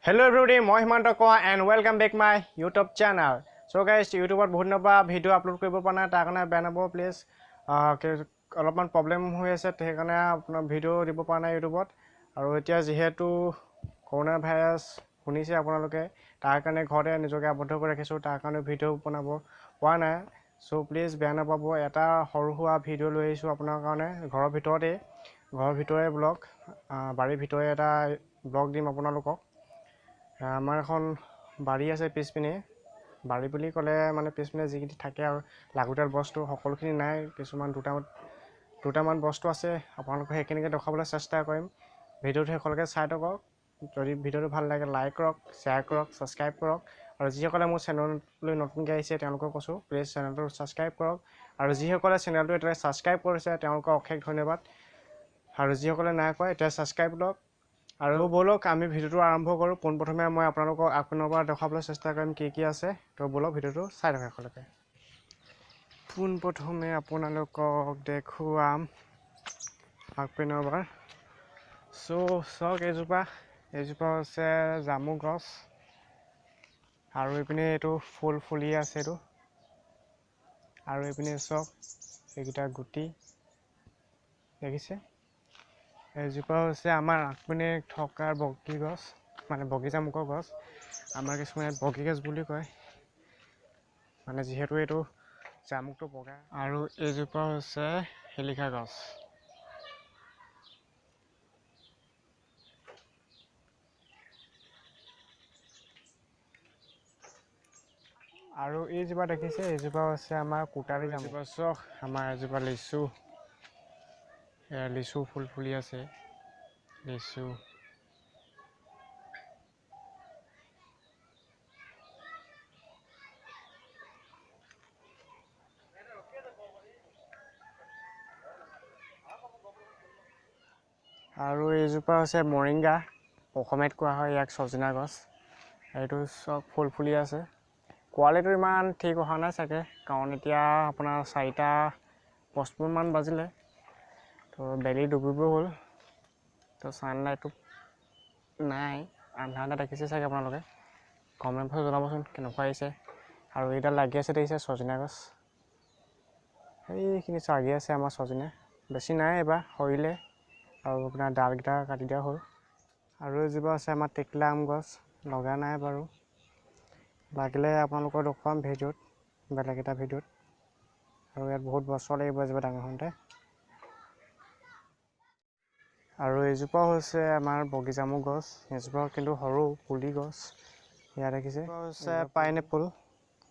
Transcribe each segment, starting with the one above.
Hello everybody, মই Himanta Konwar and welcome back my YouTube channel. So guys, ইউটিউবত বহুত দিনৰ পৰা ভিডিঅ' আপলোড কৰিব পৰা নাই, তাৰ কাৰণে বেয়া নাপাব প্লিজ। অলপমান প্ৰব্লেম হৈ আছে, সেইকাৰণে আপোনাৰ ভিডিঅ' দিব পৰা নাই ইউটিউবত। আৰু এতিয়া যিহেতু কৰোণা ভাইৰাছ শুনিছে আপোনালোকে, তাৰ কাৰণে ঘৰতে নিজকে আবদ্ধ কৰি ৰাখিছোঁ, তাৰ কাৰণে ভিডিঅ' বনাব পৰা নাই। চ' প্লিজ বেয়া নাপাব, এটা সৰু সুৰা ভিডিঅ' লৈ আহিছোঁ আপোনাৰ কাৰণে, ঘৰৰ ভিতৰতে, ঘৰৰ ভিতৰে ব্লগ, বাৰীৰ ভিতৰে এটা ব্লগ দিম আপোনালোকক। আমাৰ এখন বাৰী আছে পিছপিনে, বাৰী বুলি ক'লে মানে পিছপিনে যিখিনি থাকে আৰু লাগতিয়াল বস্তু সকলোখিনি নাই, কিছুমান দুটামান বস্তু আছে, আপোনালোকক সেইখিনিকে দেখুৱাবলৈ চেষ্টা কৰিম। ভিডিঅ'টো শেষলৈকে চাই থাকক। যদি ভিডিঅ'টো ভাল লাগে লাইক কৰক, শ্বেয়াৰ কৰক, ছাবস্ক্ৰাইব কৰক। আৰু যিসকলে মোৰ চেনেললৈ নতুনকৈ আহিছে তেওঁলোকক কৈছোঁ, প্লিজ চেনেলটো ছাবস্ক্ৰাইব কৰক। আৰু যিসকলে চেনেলটো এতিয়ালৈকে ছাবস্ক্ৰাইব কৰিছে তেওঁলোকক অশেষ ধন্যবাদ। আৰু যিসকলে নাই কৰা এতিয়া ছাবস্ক্ৰাইব লওক। আৰু ব'লক আমি ভিডিঅ'টো আৰম্ভ কৰোঁ। পোনপ্ৰথমে মই আপোনালোকক আগপিনৰ পৰা দেখুৱাবলৈ চেষ্টা কৰিম কি কি আছে। তো ব'লক ভিডিঅ'টো চাই থাকক শেষলৈকে। পোনপ্ৰথমে আপোনালোকক দেখুৱাম আগপিনৰ পৰা। চ' চাওক, এইজোপা হৈছে জামু গছ। আৰু এইপিনে এইটো ফুল ফুলি আছে এইটো। আৰু এইপিনে চাওক এইকেইটা গুটি দেখিছে। এইজোপা হৈছে আমাৰ আগপিনে থকা বগী গছ, মানে বগী জামুকৰ গছ। আমাৰ কিছুমানে বগী গছ বুলি কয়, মানে যিহেতু এইটো জামুকটো বগা। আৰু এইজোপা হৈছে শিলিখা গছ। আৰু এইজোপা দেখিছে, এইজোপা হৈছে আমাৰ কোটাৰী জামুক গছ। আমাৰ এজোপা লিচু, এয়া লিচু ফুল ফুলি আছে, লিচু। আৰু এইজোপা হৈছে মৰিংগা, অসমীয়াত কোৱা হয় ইয়াক ছজিনা গছ। এইটো চব ফুল ফুলি আছে। কোৱালিটিটো ইমান ঠিক অহা নাই চাগে, কাৰণ এতিয়া আপোনাৰ 4:55 বাজিলে, তো বেলি ডুবিব হ'ল, তো ছানলাইটটো নাই, আন্ধাৰ আন্ধাৰ দেখিছে চাগে আপোনালোকে। কমেণ্ট বক্সত জনাবচোন কেনেকুৱা আহিছে। আৰু এইডাল লাগি আছে দেখিছে ছজিনা গছ, সেইখিনি লাগি আছে আমাৰ ছজিনা, বেছি নাই এইবাৰ সৰিলে। আৰু আপোনাৰ ডালকেইটা কাটি দিয়া হ'ল। আৰু এজোপা আছে আমাৰ টেকলা আম গছ, লগা নাই বাৰু, লাগিলে আপোনালোকক দেখুৱাম ভিডিঅ'ত, বেলেগ এটা ভিডিঅ'ত। আৰু ইয়াত বহুত বছৰ লাগিব এজোপা ডাঙৰ হওঁতে। আৰু এইজোপা হৈছে আমাৰ বগীজামু গছ, এজোপা কিন্তু সৰু পুলি গছ, ইয়াত দেখিছে। হৈছে পাইনএপল,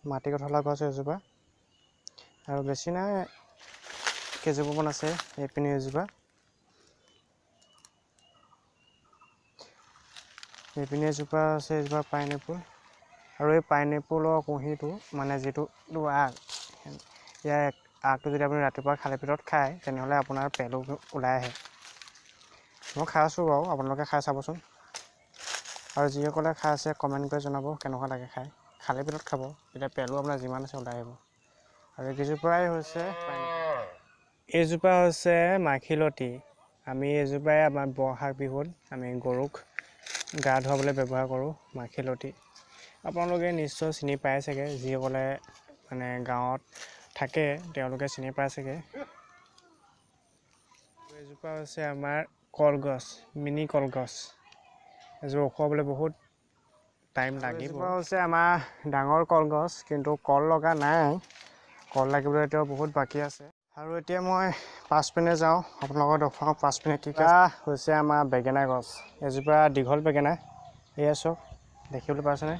মাটি কঠলা গছ এজোপা। আৰু বেছি নাই, কেইজোপামান আছে। এইপিনে এজোপা, এইপিনে এজোপা আছে, এজোপা পাইনএপল। আৰু এই পাইনএপলৰ কুঁহিটো, মানে যিটো আগ, ইয়াৰ আগটো যদি আপুনি ৰাতিপুৱা খালী পেটত খায় তেনেহ'লে আপোনাৰ পেলু ওলাই আহে। মই খাই আছোঁ বাৰু, আপোনালোকে খাই চাবচোন। আৰু যিসকলে খাই আছে কমেণ্ট কৰি জনাব কেনেকুৱা লাগে খাই। খালী পেটত খাব, তেতিয়া পেলু আপোনাৰ যিমান আছে ওলাই আহিব। আৰু এইকেইজোপাই হৈছে পাইনএপল। এইজোপা হৈছে মাখিলতী। আমি এইজোপাই আমাৰ বহাগ বিহুত আমি গৰুক গা ধুৱাবলৈ ব্যৱহাৰ কৰোঁ মাখিলতী। আপোনালোকে নিশ্চয় চিনি পায় চাগে, যিসকলে মানে গাঁৱত থাকে তেওঁলোকে চিনি পায় চাগে। এইজোপা হৈছে আমাৰ কলগছ, মিনি কলগছ। এজোপা ওখবলৈ বহুত টাইম লাগিব। এইজোপা হৈছে আমাৰ ডাঙৰ কলগছ, কিন্তু কল লগা নাই, কল লাগিবলৈ এতিয়াও বহুত বাকী আছে। আৰু এতিয়া মই পাছপিনে যাওঁ, আপোনালোকক দেখুৱাওঁ পাছপিনে কি কি হৈছে। আমাৰ বেঙেনা গছ, এজোপা দীঘল বেঙেনা, এয়া চাওক দেখিবলৈ পাইছেনে,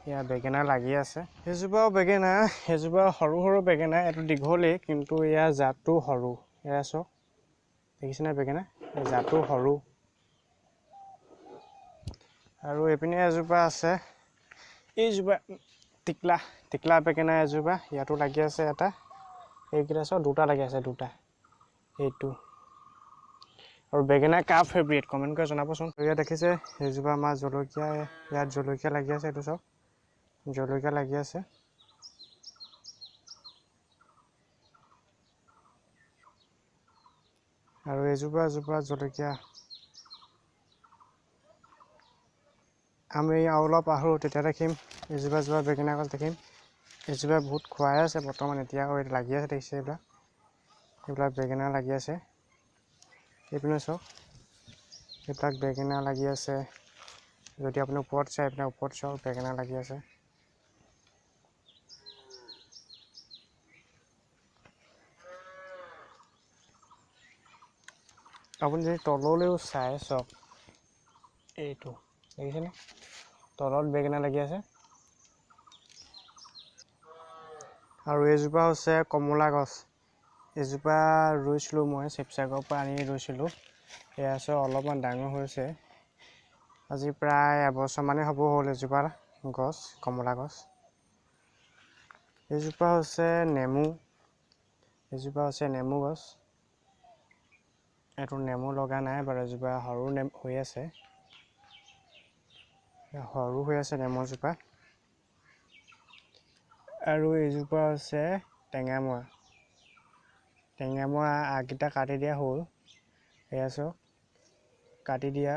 এয়া বেঙেনা লাগি আছে। এজোপাও বেঙেনা, এজোপা সৰু সৰু বেঙেনা, এইটো দীঘলেই কিন্তু ইয়াৰ জাতটো সৰু। এয়া চাওক দেখিছেনে বেঙেনা, এই জাতটো সৰু। আৰু এইপিনে এজোপা আছে, এইজোপা টিকলা, টিকলা বেঙেনা এজোপা, ইয়াতো লাগি আছে এটা। এইকেইটা চাওক দুটা লাগি আছে, দুটা এইটো। আৰু বেঙেনা কাৰ ফেভৰেট কমেণ্ট কৰি জনাবচোন। ইয়াত দেখিছে এইজোপা আমাৰ জলকীয়া, ইয়াত জলকীয়া লাগি আছে, এইটো চাওক জলকীয়া লাগি আছে। আৰু এজোপা এজোপা জলকীয়া। আমি আৰু অলপ আহোঁ তেতিয়া দেখিম এজোপা এজোপা বেঙেনা গছ দেখিম। এজোপা বহুত খুৱাই আছে বৰ্তমান, এতিয়া লাগি আছে, দেখিছে এইবিলাক, এইবিলাক বেঙেনা লাগি আছে। এইপিনে চাওক, এইবিলাক বেঙেনা লাগি আছে। যদি আপুনি ওপৰত চাই, এইপিনে ওপৰত চাওক, বেঙেনা লাগি আছে। আপুনি যদি তললৈও চাই চাওক, এইটো দেখিছেনে, তলত বেঙেনা লাগি আছে। আৰু এইজোপা হৈছে কমলা গছ। এজোপা ৰুইছিলোঁ মই, শিৱসাগৰৰ পৰা আনি ৰুইছিলোঁ। এয়া চাওক অলপমান ডাঙৰ হৈছে, আজি প্ৰায় এবছৰমানেই হ'ব হ'ল এজোপা গছ, কমলা গছ। এইজোপা হৈছে নেমু, এজোপা হৈছে নেমু গছ। এইটো নেমু লগা নাই বাৰু, এজোপা সৰু নেমু হৈ আছে, সৰু হৈ আছে নেমুজোপা। আৰু এইজোপা হৈছে টেঙামৰা। টেঙামৰা আগকেইটা কাটি দিয়া হ'ল, এয়া চাওক কাটি দিয়া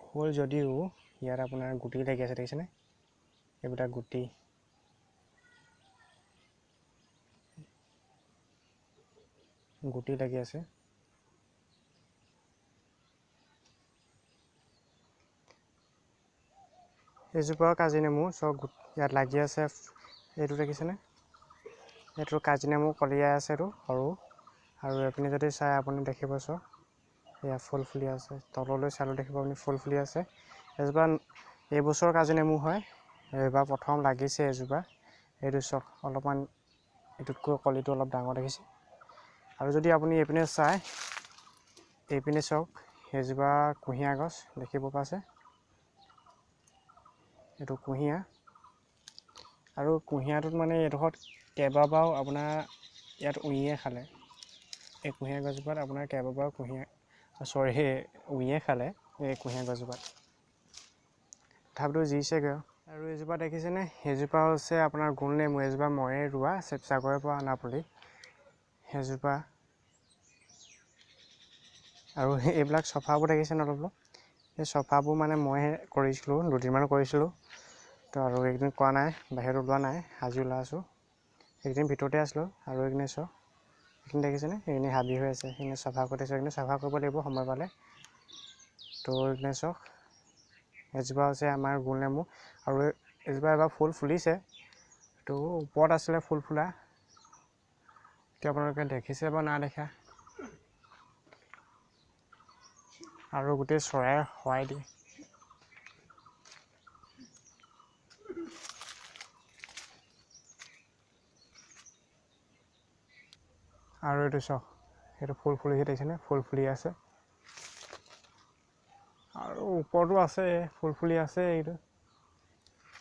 হ'ল যদিও ইয়াত আপোনাৰ গুটি লাগি আছে, দেখিছেনে, এইবিলাক গুটি। গুটি লাগি আছে। এইজোপা কাজি নেমু চব ইয়াত লাগি আছে, এইটো দেখিছেনে, এইটো কাজি নেমু কলিয়াই আছে, এইটো সৰু। আৰু এইপিনে যদি চাই আপুনি দেখিব চব এয়া ফুল ফুলি আছে, তললৈ চালেও দেখিব আপুনি ফুল ফুলি আছে। এজোপা এইবছৰ কাজি নেমু হয়, এইবাৰ প্ৰথম লাগিছে এজোপা। এইটো চাওক অলপমান এইটোতকৈ কলিটো অলপ ডাঙৰ দেখিছে। আৰু যদি আপুনি এইপিনে চায়, এইপিনে চাওক সেইজোপা কুঁহিয়াৰ গছ দেখিব পাইছে, এইটো কুঁহিয়াৰ। আৰু কুঁহিয়াৰটোত মানে এইডোখৰত কেইবাবাৰো আপোনাৰ ইয়াত উঁইয়ে খালে, এই কুঁহিয়াৰ গছজোপাত আপোনাৰ কেইবাবাৰো কুঁহিয়াৰ, চৰি, উঁইয়ে খালে এই কুঁহিয়াৰ গছজোপাত, তথাপিতো জীছেগৈ। আৰু এইজোপা দেখিছেনে, সেইজোপা হৈছে আপোনাৰ গোল নেমু। এইজোপা ময়ে ৰোৱা, শিৱসাগৰৰ পৰা অনা পুলি সেইজোপা। আৰু এইবিলাক চফাবোৰ দেখিছেনে অলপ অলপ, এই চফাবোৰ মানে মইহে কৰিছিলোঁ, দুদিনমান কৰিছিলোঁ তো, আৰু এইকেইদিন কৰা নাই, বাহিৰত ওলোৱা নাই, আজি ওলাই আছোঁ। এইকেইদিন ভিতৰতে আছিলোঁ। আৰু এইখিনি চাওক, এইখিনি দেখিছেনে, এইখিনি হাবি হৈ আছে, সেইখিনি চফা কৰি থৈছোঁ, সেইখিনি চফা কৰিব লাগিব সময় পালে। তো এইখিনি চাওক, এজোপা হৈছে আমাৰ গোল নেমু। আৰু এজোপা এবাৰ ফুল ফুলিছে, তো ওপৰত আছিলে ফুল ফুলা, এতিয়া আপোনালোকে দেখিছে বা নাই দেখা। আৰু গোটেই চৰাই খোৱাই দিয়ে। আৰু এইটো চাওক, সেইটো ফুল ফুলিছে, দেখিছেনে, ফুল ফুলি আছে। আৰু ওপৰতো আছে ফুল ফুলি আছে এইটো,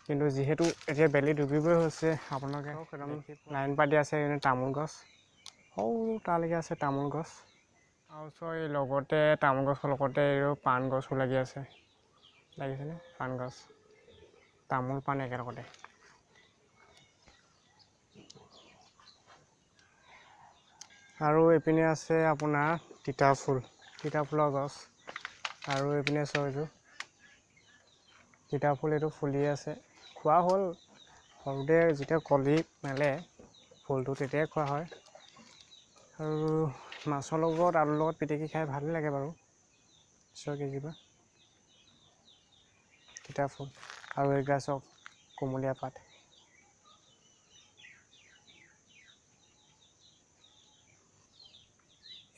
কিন্তু যিহেতু এতিয়া বেলি ডুবিবই হৈছে, আপোনালোকে একদম লাইন পাতি আছে। এইটো তামোল গছ, সৰু তালৈকে আছে তামোল গছ। আৰু চাওক এই লগতে তামোল গছৰ লগতে এই পাণ গছো লাগি আছে, লাগিছেনে পাণ গছ, তামোল পাণ একেলগতে। আৰু এইপিনে আছে আপোনাৰ তিতা ফুল, তিতা ফুলৰ গছ। আৰু এইপিনে চাওক এইটো তিতা ফুল, এইটো ফুলি আছে, খোৱা হ'ল সৰুতে যেতিয়া কলি মেলে ফুলটো তেতিয়াই খোৱা হয়। আৰু মাছৰ লগত আলুৰ লগত পিটিকি খাই ভালেই লাগে বাৰু। চাওক এইজোপা তিতা ফুল। আৰু এইকেইটা চাওক কুমলীয়া পাত।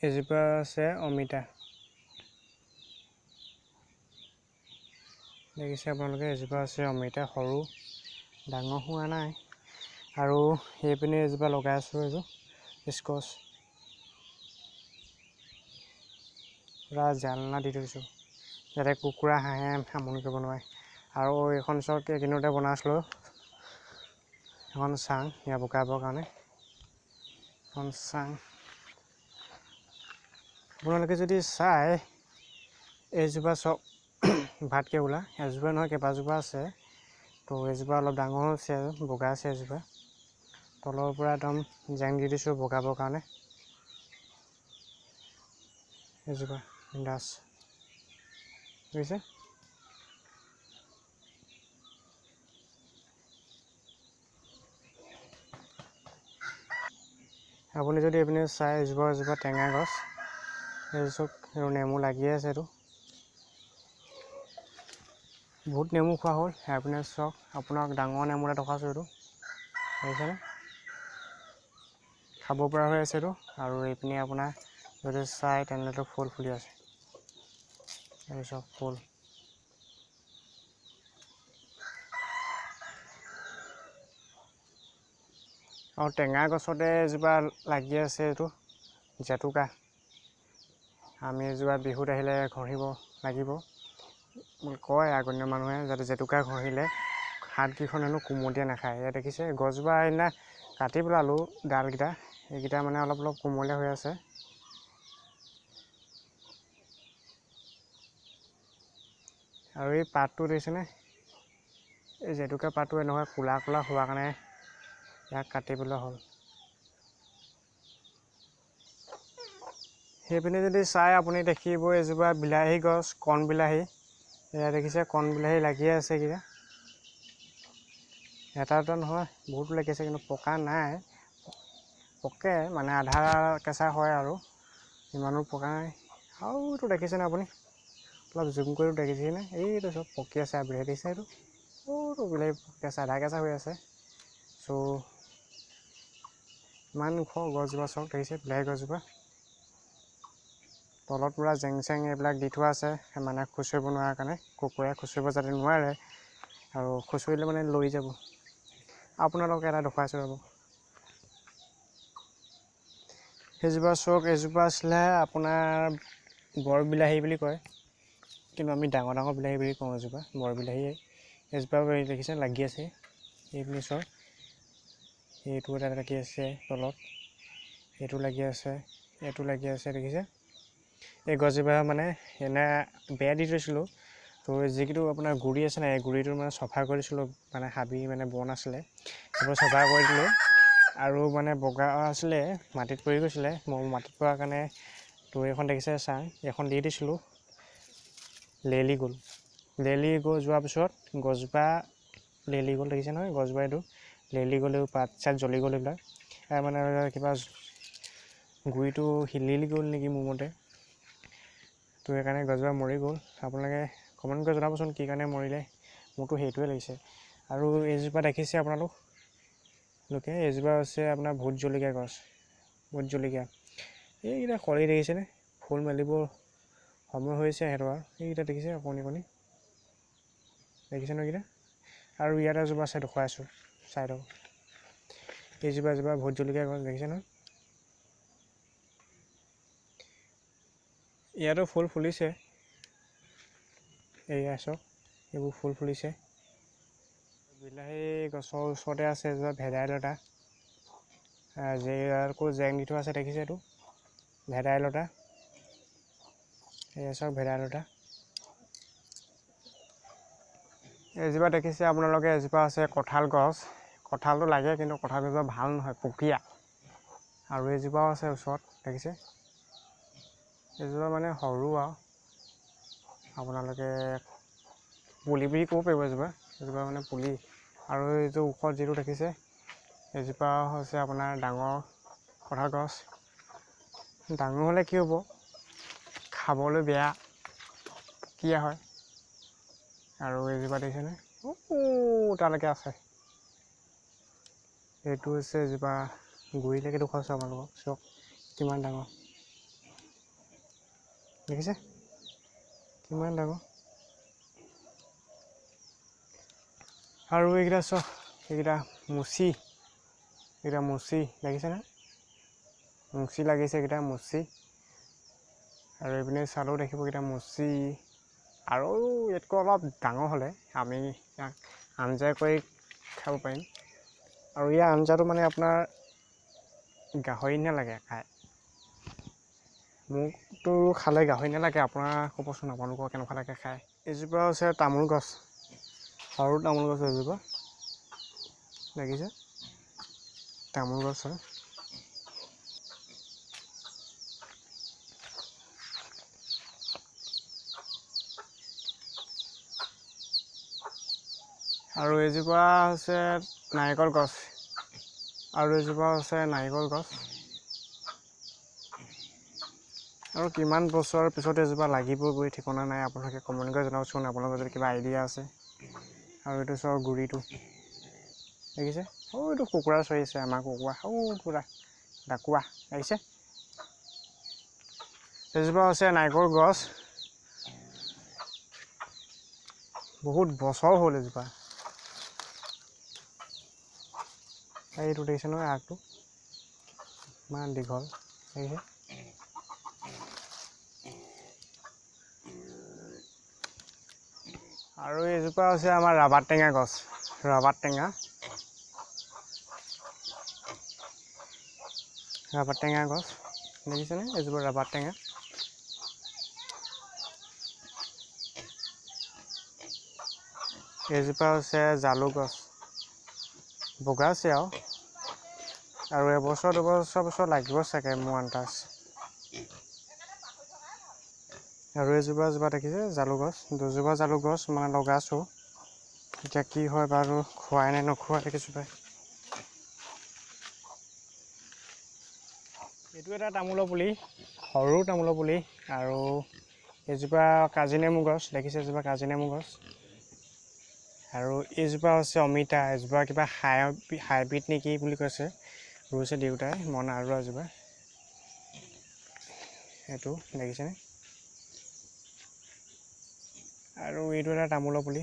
এজোপা আছে অমিতা, দেখিছে আপোনালোকে, এজোপা আছে অমিতা, সৰু, ডাঙৰ হোৱা নাই। আৰু সেইপিনে এজোপা লগাই আছোঁ, এইটো স্কচ, পূৰা জালনা দি থৈছোঁ যাতে কুকুৰা হাঁহে আমনি কৰিব নোৱাৰে। আৰু এইখন চাওক এইখিনিতে বনাইছিলোঁ এখন চাং, ইয়াৰ বোকাবৰ কাৰণে এখন চাং। আপোনালোকে যদি চাই এইজোপা চাওক ভাত কেৰেলা, এজোপা নহয় কেইবাজোপা আছে। তো এইজোপা অলপ ডাঙৰ হৈছে আৰু বগা আছে এজোপা, তলৰ পৰা একদম জেং দি দিছোঁ বগাবৰ কাৰণে। এজোপা গাছ দেখিছে। আপুনি যদি এইপিনে চাই এজোপা এজোপা টেঙা গছ, এই চব নেমু লাগি আছে। এইটো বহুত নেমু খোৱা হ'ল। আপুনি চাওক, আপোনাক ডাঙৰ নেমু এটা দেখুৱাইছোঁ, এইটো দেখিছেনে? খাব পৰা হৈ আছে এইটো। আৰু এইপিনে আপোনাৰ যদি চাই তেনেহ'লে ফুল ফুলি আছে, এই চব ফুল। আৰু টেঙা গছতে এজোপা লাগি আছে, এইটো জেতুকা। আমি এজোপা বিহুত আহিলে ঘঁহিব লাগিব কয় আগৰ দিনৰ মানুহে, যাতে জেতুকা ঘঁহিলে হাতকেইখন হেনো কুমলীয়া নাখায়। এয়া দেখিছে গছজোপা সেইদিনা কাটি পেলালোঁ ডালকেইটা, এইকেইটা মানে অলপ অলপ কুমলীয়া হৈ আছে। আৰু এই পাতটো দেখিছেনে? এই জেতুকা পাতটো এনেকুৱা ক'লা ক'লা হোৱাৰ কাৰণে ইয়াক কাটি পেলোৱা হ'ল। সেইপিনে যদি চাই আপুনি দেখিব এজোপা বিলাহী গছ, কণ বিলাহী। এয়া দেখিছে কণ বিলাহী লাগি আছে এইকেইটা, এটা দুটা নহয় বহুত লাগি আছে, কিন্তু পকা নাই। পকে মানে আধা কেঁচা হয় আৰু ইমানো পকা নাই। আৰু এইটো দেখিছেনে আপুনি? অলপ জুম কৰি দেখিছেনে? এইটো চব পকি আছে আৰু বিলাহী দেখিছে এইটো, সৰুটো বিলাহী কেঁচা আধা কেঁচা হৈ আছে। চ' ইমান ওখ গছজোপা চাওক, দেখিছে বিলাহী গছজোপা। তলত পূৰা জেং চেং এইবিলাক দি থোৱা আছে, মানে খুচৰিব নোৱাৰাৰ কাৰণে, কুকুৰাই খুচৰিব যাতে নোৱাৰে, আৰু খুচৰিলে মানে লৰি যাব। আপোনালোকে এটা দেখুৱাইছোঁ ৰ'ব। সেইজোপা চাওক, এজোপা আছিলে আপোনাৰ বৰ বিলাহী বুলি কয়, কিন্তু আমি ডাঙৰ ডাঙৰ বিলাহী বুলি কওঁ। এজোপা বৰ বিলাহী, এজোপা দেখিছে লাগি আছে। এইপিনে চাওক, এইটো এটা লাগি আছে তলত, এইটো লাগি আছে, এইটো লাগি আছে, দেখিছে। এই গছজোপা মানে এনে বেয়া দি থৈছিলোঁ, তো যিটো আপোনাৰ গুৰি আছে নাই, এই গুৰিটো মানে চফা কৰিছিলোঁ, মানে হাবি মানে বন আছিলে, সেইবোৰ চফা কৰি দিলোঁ। আৰু মানে বগা আছিলে, মাটিত পৰি গৈছিলে, মই মাটিত পৰাৰ কাৰণে তো এইখন দেখিছে চাং, এইখন দি দিছিলোঁ, লেলি গ'ল। লেলি গৈ যোৱাৰ পিছত গছজোপা লেলি গ'ল, দেখিছে নহয় গছজোপা এইটো লেলি গ'ল, পাত চাত জ্বলি গ'ল এইবিলাক। মানে কিবা গুৰিটো হিলিলি গ'ল নেকি মোৰ মতে, তো সেইকাৰণে গছজোপা মৰি গ'ল। আপোনালোকে কমেণ্ট কৰি জনাবচোন কি কাৰণে মৰিলে, মোৰতো সেইটোৱে লাগিছে। আৰু এইজোপা দেখিছে আপোনালোক লোকে, এইজোপা হৈছে আপোনাৰ ভোট জলকীয়া গছ, ভোট জলকীয়া। এইকেইটা কলি দেখিছেনে? ফুল মেলিব সময় হৈছে সিহঁতৰ। আৰু এইকেইটা দেখিছে অকণি অকণি, দেখিছে ন এইকেইটা? আৰু ইয়াত এজোপা আছে, দেখুৱাই আছোঁ, চাই থাকক। এইজোপা এজোপা ভোট জলকীয়া গছ, দেখিছে নহয়? ইয়াতো ফুল ফুলিছে, এয়া চাওক এইবোৰ ফুল ফুলিছে। বিলাহী গছৰ ওচৰতে আছে এজোপা ভেদাইলতা, আকৌ জেং দি থোৱা আছে, দেখিছে এইটো ভেদাইলতা। এয়া চাওক ভেদাইলতা। এজোপা দেখিছে আপোনালোকে, এজোপা আছে কঁঠাল গছ। কঁঠালটো লাগে কিন্তু কঁঠাল গছজোপা ভাল নহয়, পুকীয়া। আৰু এজোপাও আছে ওচৰত, দেখিছে এজোপা মানে সৰু আৰু, আপোনালোকে পুলি বুলি ক'ব পাৰিব। এজোপা এজোপা মানে পুলি। আৰু এইটো ওখত যিটো দেখিছে এজোপা হৈছে আপোনাৰ ডাঙৰ কঁঠাল গছ। ডাঙৰ হ'লে কি হ'ব, খাবলৈ বেয়া, পুকীয়া হয়। আৰু এজোপা দেখিছেনে তালৈকে আছে, এইটো হৈছে এজোপা গুৰিলৈকে দেখুৱাইছোঁ আপোনালোকক, চাওক কিমান ডাঙৰ, দেখিছে কিমান ডাঙৰ। আৰু এইকেইটা চাওক, এইকেইটা মুচি, এইকেইটা মুচি লাগিছেনে? মুচি লাগিছে এইকেইটা মুচি। আৰু এইপিনে চালেও দেখিব এইকেইটা মুচি। আৰু ইয়াতকৈ অলপ ডাঙৰ হ'লে আমি ইয়াক আঞ্জা কৰি খাব পাৰিম। আৰু ইয়াৰ আঞ্জাটো মানে আপোনাৰ গাহৰি নালাগে খাই, মোকতো খালে গাহৰি নালাগে, আপোনাৰ ক'বচোন আপোনালোকৰ কেনেকুৱা লাগে খাই। এজোপা হৈছে তামোল গছ, সৰু তামোল গছ এজোপা দেখিছে, তামোল গছ হয়। আৰু এজোপা হৈছে নাৰিকল গছ, আৰু এজোপা হৈছে নাৰিকল গছ। আৰু কিমান বছৰৰ পিছত এজোপা লাগিব গৈ ঠিকনা নাই। আপোনালোকে কমেণ্ট কৰি জনাওকচোন আপোনালোকৰ যদি কিবা আইডিয়া আছে। আৰু এইটো চাওক গুৰিটো দেখিছে, এইটো কুকুৰা চৰিছে, আমাৰ কুকুৰা সৰু ডাকুৱা দেখিছে। এজোপা হৈছে নাৰিকল গছ, বহুত বছৰ হ'ল এজোপা। এইটো দেখিছে নহয় আগটো ইমান দীঘল দেখিছে। আৰু এইজোপা হৈছে আমাৰ ৰাবাৰ টেঙা গছ, ৰাবাৰ টেঙা, ৰাবাৰ টেঙা গছ দেখিছেনে? এইজোপা ৰাবাৰ টেঙা। এইজোপা হৈছে জালু গছ, বগা আছে আৰু এবছৰ দুবছৰ বছৰ লাগিব চাগে মোৰ আন্দাজ। আৰু এজোপা এজোপা দেখিছে জালু গছ, দুজোপা জালু গছ মানে লগাইছোঁ, এতিয়া কি হয় বাৰু, খোৱাই নাই নোখোৱা দেখিছোঁ পাই। এইটো এটা তামোলৰ পুলি, সৰু তামোলৰ পুলি। আৰু এজোপা কাজিনেমু গছ দেখিছে, এজোপা কাজিনেমু গছ। আৰু এইজোপা হৈছে অমিতা, এজোপা কিবা হাইব্ৰিড নেকি বুলি কৈছে, ৰুইছে দেউতাই, মই নাৰোৱা এজোপা। এইটো দেখিছেনে? আৰু এইটো এটা তামোলৰ পুলি।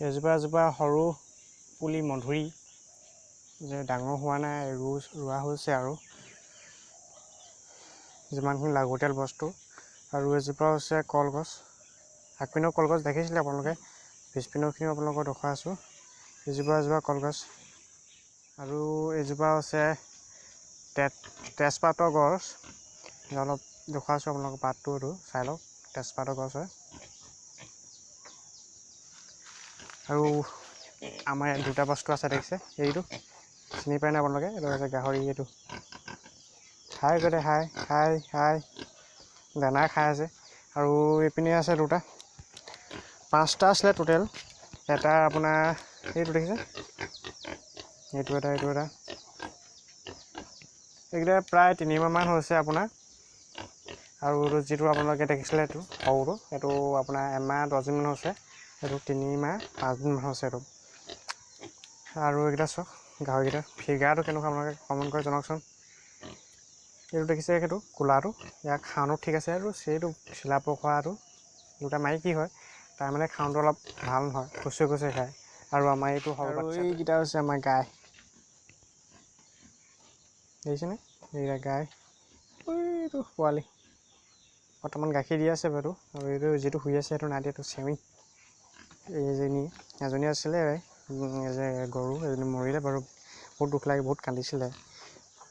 এজোপা এজোপা সৰু পুলি মধুৰি, যে ডাঙৰ হোৱা নাই, ৰোৱা হৈছে আৰু যিমানখিনি লাগতিয়াল বস্তু। আৰু এজোপা হৈছে কলগছ, আগপিনৰ কলগছ দেখিছিলে আপোনালোকে, পিছপিনৰখিনিও আপোনালোকক দেখুৱাই আছোঁ। এজোপা এজোপা কলগছ। আৰু এজোপা হৈছে তেজপাতৰ গছ, অলপ দেখুৱাইছোঁ আপোনালোকক পাতটো, এইটো চাই লওক, তেজপাতৰ গছ হয়। আৰু আমাৰ ইয়াত দুটা বস্তু আছে দেখিছে, এইটো চিনি পায় নাই আপোনালোকে? এইটো হৈছে গাহৰি, এইটো হাই কৰে, হাই হাই হাই, দানা খাই আছে। আৰু এইপিনে আছে দুটা, পাঁচটা আছিলে টোটেল। এটা আপোনাৰ এইটো দেখিছে, এইটো এটা, এইটো এটা, এইকেইটা প্ৰায় তিনিমাহমান হৈছে আপোনাৰ। আৰু যিটো আপোনালোকে দেখিছিলে এইটো সৰুটো, এইটো আপোনাৰ এমাহ 10 দিনমান হৈছে, এইটো 3 মাহ 5 দিনমান হৈছে এইটো। আৰু এইকেইটা চাওক গাহৰিকেইটা ফিগাৰটো কেনেকুৱা আপোনালোকে কমেণ্ট কৰি জনাওকচোন। এইটো দেখিছে সেইটো ক'লাটো, ইয়াৰ খাওঁটো ঠিক আছে। আৰু সেইটো চিলা পখৰাটো দুটা মাইকী হয়, তাৰ মানে খাওঁটো অলপ ভাল নহয়, খুচৰি খুচৰি খায়। আৰু আমাৰ এইটো সৰু এইকেইটা হৈছে আমাৰ গাই, দেখিছেনে? এইকেইটা গাই, এইটো পোৱালি বৰ্তমান গাখীৰ দি আছে বাৰু। আৰু এইটো যিটো শুই আছে সেইটো নাই দিয়া, এইটো চেউৰী। এইজনী এজনী আছিলে গৰু, এজনী মৰিলে বাৰু, বহুত দুখ লাগে, বহুত কান্দিছিলে।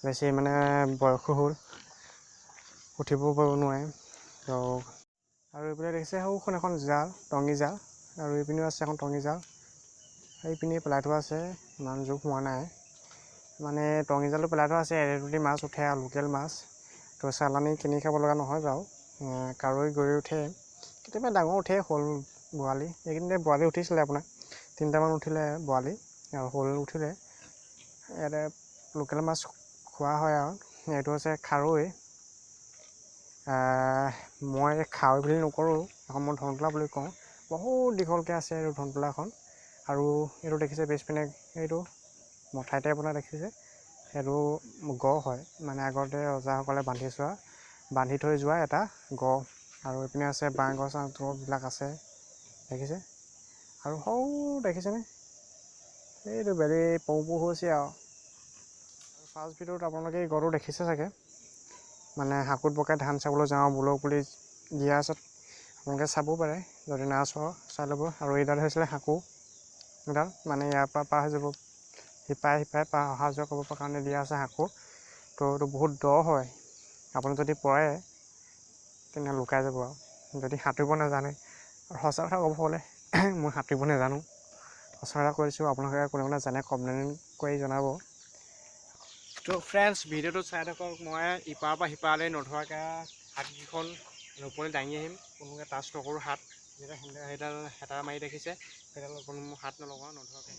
বেছি মানে বয়সো হ'ল, উঠিবও পাৰিব নোৱাৰে। তো আৰু এইপিনে দেখিছে সৰুখন এখন জাল, টঙি জাল। আৰু এইপিনেও আছে এখন টঙি জাল, সেইপিনে পেলাই থোৱা আছে, ইমান জোখ হোৱা নাই। মানে টঙি জালটো পেলাই থোৱা আছে, এৰে দুটি মাছ উঠে আৰু লোকেল মাছ, তো চালানি কিনি খাব লগা নহয় বাৰু। কাৱৈ গৰৈ উঠে, কেতিয়াবা ডাঙৰ উঠে, শ'ল বৰালি। এইকেইদিনতে বৰালি উঠিছিলে আপোনাৰ, 3টামান উঠিলে বৰালি আৰু শ'ল উঠিলে। ইয়াতে লোকেল মাছ খোৱা হয়। আৰু এইটো হৈছে খাৰৈ, মই খাৰৈ বুলি নকৰোঁ, এখন মই ধনতোলা বুলি কওঁ। বহুত দীঘলকৈ আছে এইটো ধনতোলাখন। আৰু এইটো দেখিছে পিছপিনে, এইটো মঠাইতে আপোনাৰ দেখিছে, সেইটো গড় হয়, মানে আগতে ৰজাসকলে বান্ধি থৈ যোৱা এটা গড়। আৰু এইপিনে আছে বাঁহ গছ বিলাক আছে দেখিছে। আৰু সৰু দেখিছেনে এইটো বেলি পৌ পৌ হৈছে। আৰু ফাৰ্ষ্ট ভিডিঅ'ত আপোনালোকে এই গড়টো দেখিছে চাগে, মানে হাকুত বকাই ধান চাবলৈ যাওঁ বোলক বুলি দিয়া আছে, আপোনালোকে চাব পাৰে, যদি না চোৱা চাই ল'ব। আৰু এইডাল হৈছিলে সাঁকো, এডাল মানে ইয়াৰ পৰা পাৰ হৈ যাব, সিপাৰে সিপাৰে পাৰ অহা যোৱা কৰিব কাৰণে দিয়া আছে সাঁকো। তো এইটো বহুত দ হয়, আপুনি যদি পৰে তেনে লুকাই যাব আৰু যদি সাঁতুৰিব নাজানে। আৰু সঁচা কথা ক'ব গ'লে মই সাঁতুৰিব নাজানো, সঁচা কথা কৈছোঁ। আপোনালোকে কোনে কোনে জানে কমেণ্ট কৰি জনাব। তো ফ্ৰেণ্ডছ, ভিডিঅ'টো চাই থাকক, মই ইপাৰৰ পৰা সিপাৰলৈ নধৰাকৈ হাতকেইখন ওপৰলৈ দাঙি আহিম, কোনোকে টাচ নকৰোঁ হাত। যেতিয়া সেইডাল হেতা মাৰি দেখিছে, সেইডাল কোনো হাত নলগাওঁ, নধৰাকৈ।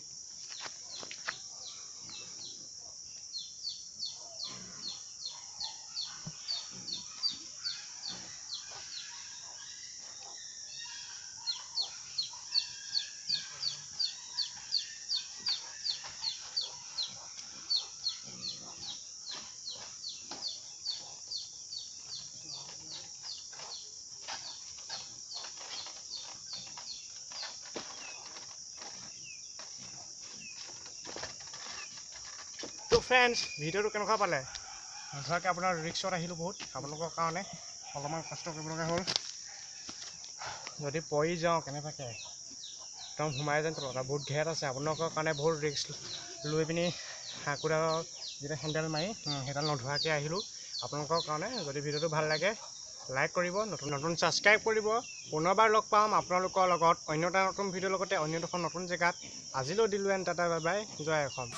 ত' ফ্ৰেণ্ডছ, ভিডিঅ'টো কেনেকুৱা পালে? ধৰক আপোনাৰ ৰিক্সত আহিলোঁ বহুত, আপোনালোকৰ কাৰণে অলপমান কষ্ট কৰিব লগা হ'ল। যদি পৰি যাওঁ কেনেবাকৈ, একদম সোমাই যাম তলত, বহুত ঘেট আছে। আপোনালোকৰ কাৰণে বহুত ৰিক্স লৈ পিনি সাঁকোডালৰ যেতিয়া হেণ্ডেল মাৰি সেইডাল নধৰাকৈ আহিলোঁ আপোনালোকৰ কাৰণে। যদি ভিডিঅ'টো ভাল লাগে, লাইক কৰিব, নতুন নতুন ছাবস্ক্ৰাইব কৰিব। পুনৰবাৰ লগ পাম আপোনালোকৰ লগত অন্য এটা নতুন ভিডিঅ'ৰ লগতে, অন্য এখন নতুন জেগাত। আজিলৈ দিলোঁ এণ্ড টাটা, বাই বাই, জয় অসম।